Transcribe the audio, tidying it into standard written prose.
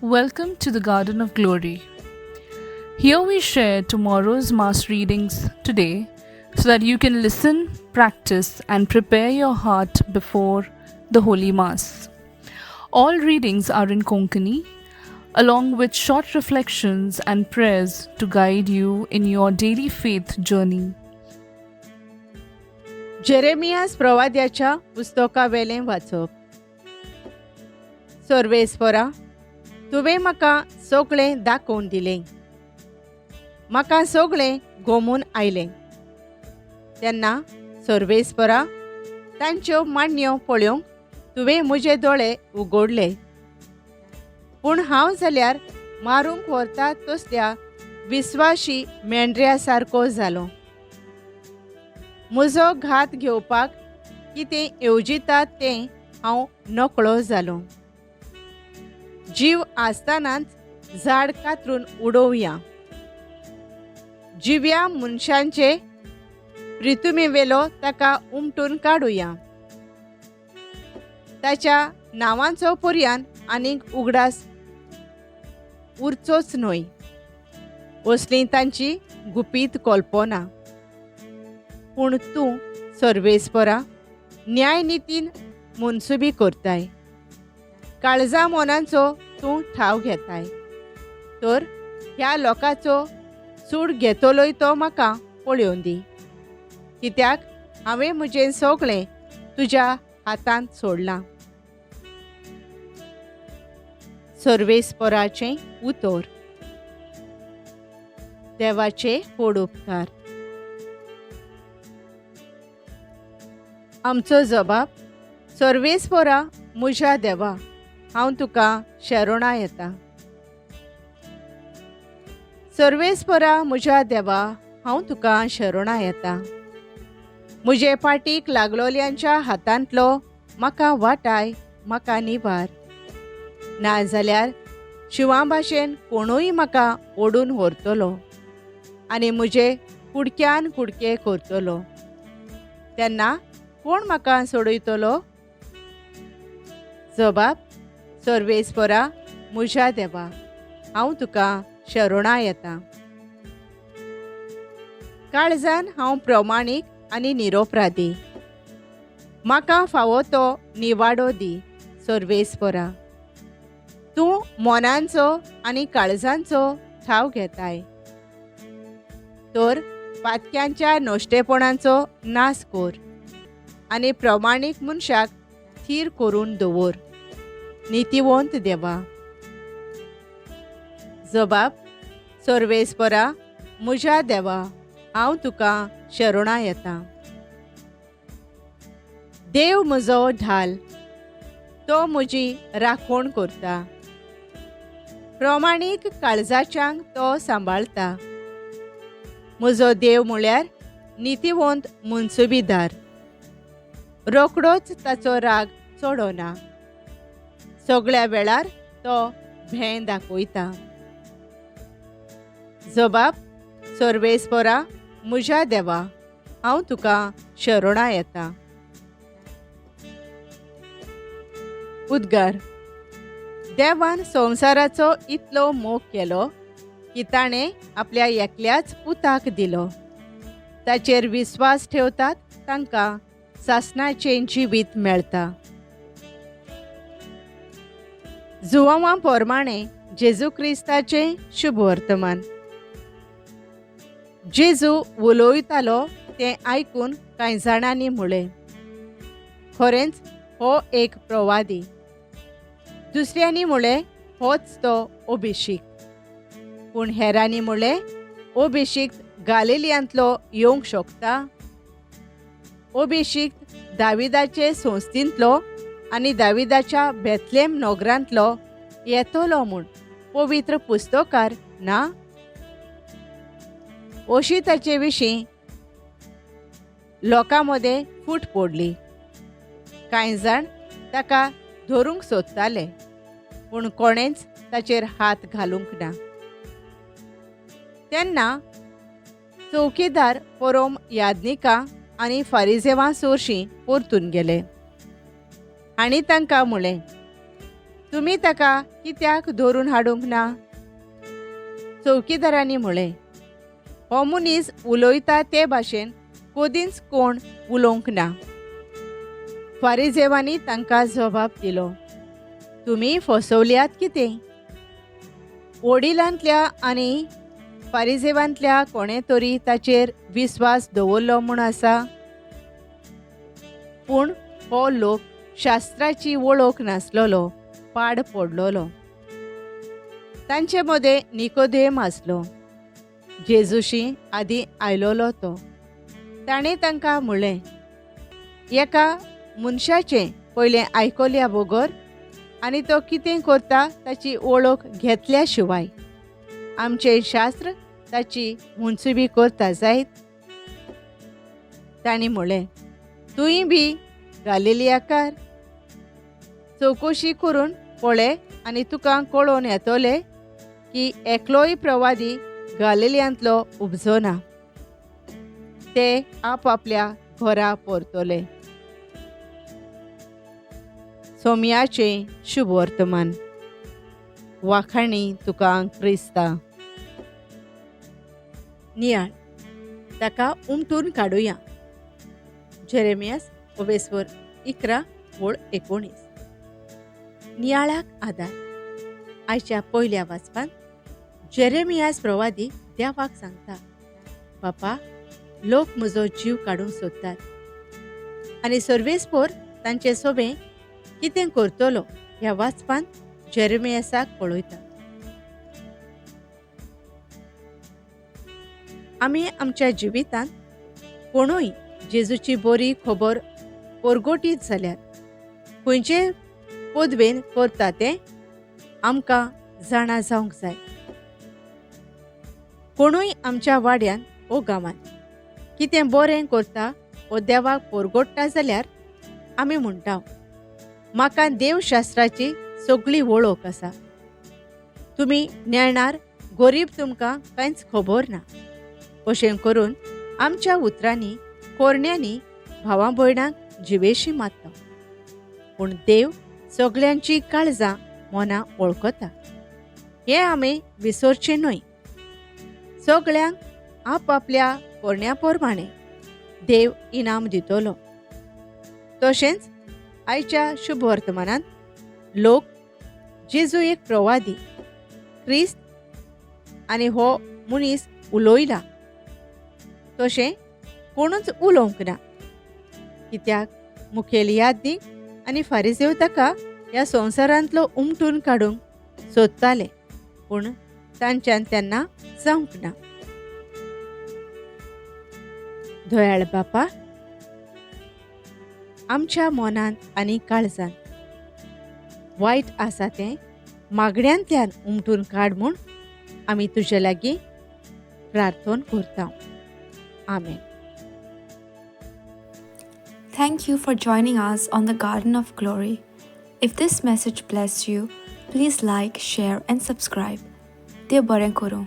Welcome to the Garden of Glory. Here we share tomorrow's Mass readings today so that you can listen, practice, and prepare your heart before the Holy Mass. All readings are in Konkani, along with short reflections and prayers to guide you in your daily faith journey. Jeremias प्रवाद्याच्या पुस्तकावेलें वाचप. सर्वेस्परा, तुवें म्हाका सगळें दाखोवन दिलें, म्हाका सगळें गोमून आयलें. तेन्ना सर्वेस्परा, तांच्यो मांडण्यो पळोवंक तुवें म्हजे दोळे उगडले, पूण हांव जाल्यार मारूंक व्हरता तसल्या विस्वाशी मेंढऱ्या सारको जालो. म्हजो घात घेवपाक कितें येवजिता तें हांव नकळो जालो. जीव आसतनाच झाड कातरून उडोवया, जिव्या मनशांचे प्रितुमेवेलो ताका उमटून काडुया. ताच्या नांवांचो पर्यान आनीक उगडास उरचोच न्हय, असली तांची गुपीत कल्पना. पूण तूं सर्वेस्परा न्यायनितीन मनसुबी करताय, काळजा मनांचो तूं ठाव घेताय. तर ह्या लोकांचो सूड घेतलोय तो म्हाका पळोवन दी, कित्याक हांवें म्हजें सगळें तुज्या हातांत सोडलां. सर्वेस्पराचें उतर. देवाचे व्हड उपकार. आमचो जबाब. सर्वेस्परा म्हज्या देवा, हांव तुका शरणां येता. सर्वेस्परा म्हज्या देवा, हांव तुका शरणां येता. म्हजे पाटीक लागलोल्यांच्या हातांतलो म्हाका वाटाय, म्हाका निवार. नाजाल्यार शिंवा भाशेन कोणूय म्हाका ओडून व्हरतलो आनी म्हजे कुडक्यान कुडके करतलो. तेन्ना कोण म्हाका सोडयतलो? जबाब. सर्वेस्परा म्हज्या देवा, हांव तुका शरणां येता. काळजान हांव प्रमाणीक आनी निरोपराधी, म्हाका फावो तो निवाडो दी सर्वेस्परा. तूं मनांचो आनी काळजांचो ठाव घेताय, तर पातक्यांच्या नश्टेपणाचो नाश कर आनी प्रमाणीक मनशाक थीर करून दवर, नितीवंत देवा. जबाब. सर्वेस्परा म्हज्या देवा, हांव तुका शरणां येता. देव म्हजो ढाल, तो म्हजी राखण करता. प्रमाणीक काळजाच्यांक तो सांबाळता. म्हजो देव म्हळ्यार नितीवंत मनसुबीदार, रोखडोच ताचो राग चडना, सगळ्या वेळार तो भें दाखयता. जबाब. सर्वेस्परा म्हज्या देवा, हांव तुका शरणां येता. उद्गार. देवान संवसाराचो इतलो मोग केलो की ताणें आपल्या एकल्याच पुताक दिलो. ताचेर विस्वास ठेवतात तांकां सासणाचें जिवीत मेळटा. जुवांवा प्रमाणे जेजू क्रिस्ताचें शुभवर्तमान. जेजू उलयतालो तें आयकून कांय जाणांनी म्हळें, खरेंच हो एक प्रवादी. दुसऱ्यांनी म्हळें, होच तो अभिषेक. पूण हेरांनी म्हळें, अभिषेक गालिलियांतलो येवंक शकता? अभिषेक दाविदाचे संस्थेंतलो आनी दाविदाच्या बेथलेम नगरांतलो येतलो म्हूण पवित्र पुस्तकार ना? अशी ताचे विशीं लोकां मदें फूट पडली. कांय जाण ताका धरूंक सोदताले, पूण कोणेंच ताचेर हात घालूंक ना. तेन्ना चौकीदार परोम याज्ञिकां आनी फारिजेवां सोरशीं परतून गेले आनी तांकां म्हळें, तुमी ताका कित्याक धरून हाडूंक ना? चौकीदारांनी म्हळें, हो मनीस उलयता ते भाशेन कदींच कोण उलोवंक ना. फारिजेवांनी तांकां जबाब दिलो, तुमी फसवल्यात कितें? वडिलांतल्या आनी फारिजेवांतल्या कोणें तरी ताचेर विस्वास दवरलो म्हूण आसा? पूण हो लोक शास्त्राची वळख नासलेलो, पाड पडलेलो. तांचे मदें निकोदेम आसलो, जेजूशी आदीं आयलोलो तो. ताणें तांकां म्हणलें, एका मनशाचें पयलें आयकल्या बगर आनी तो कितें करता ताची वळख घेतल्या शिवाय आमचें शास्त्र ताची मुनसुबी करता जायत? तांणी म्हणलें, तूंय बी गालिलियाकार? चवकशी करून पळय आनी तुका कळोवन येतलें की एकलोय प्रवादी गालिलियांतलो उपजो ना. ते आपआपल्या घरा परतले. सोम्याचें शुभवर्तमान. वाखाणी तुका क्रिस्ता. नियाळ ताका उमटून काडुया. जेरेमियास ओबेस्वर 11 ओळ 19. नियाळाक आदार. आयच्या पयल्या वाचपान जेरेमियास प्रवादी देवाक सांगता, बापा, लोक म्हजो जीव काडूंक सोदतात आनी सर्वेस्पोर तांचे सोबें कितें करतलो ह्या वाचपान जेरेमियासाक पळयता. आमी आमच्या जिवितांत कोणूय जेजूची बरी खबर परगटीत जाल्यार खंयचे पदवेन करता तें आमकां जाणा जावंक जाय. कोणूय आमच्या वाड्यान ओ गांवांत कितें बरें करता ओ देवाक परगट्टा जाल्यार आमी म्हणटा, म्हाका देवशास्त्राची सगळी वळख आसा, तुमी नेणार गरीब तुमकां कांयच खबर ना. अशें करून आमच्या उतरांनी कोरण्यांनी भावा भयणांक जिवेशी मारता. पूण देव सगल्यांची काळजां मनां वळखता हें आमी विसरचें न्हय. सगळ्यांक आपआपल्या कोरण्या प्रमाणे देव इनाम दितलो. तशेंच आयच्या शुभ वर्तमानांत लोक जेजू एक प्रवादी क्रिस्त आनी हो मनीस उलयला तशें कोणूच उलोवंक ना, कित्याक मुखेल यादीक आनी फारिजेव ताका ह्या संवसारांतलो उमटून काडूंक सोदताले, पूण तांच्यान तेन्ना जावंक ना. दयाळ बापा, आमच्या मनांत आनी काळजांत वायट आसा तें मागण्यांतल्यान उमटून काड म्हूण आमी तुजे लागीं प्रार्थना करता. आमेन. Thank you for joining us on the Garden of Glory. If this message blessed you, please like, share and subscribe. देव बरें करूं.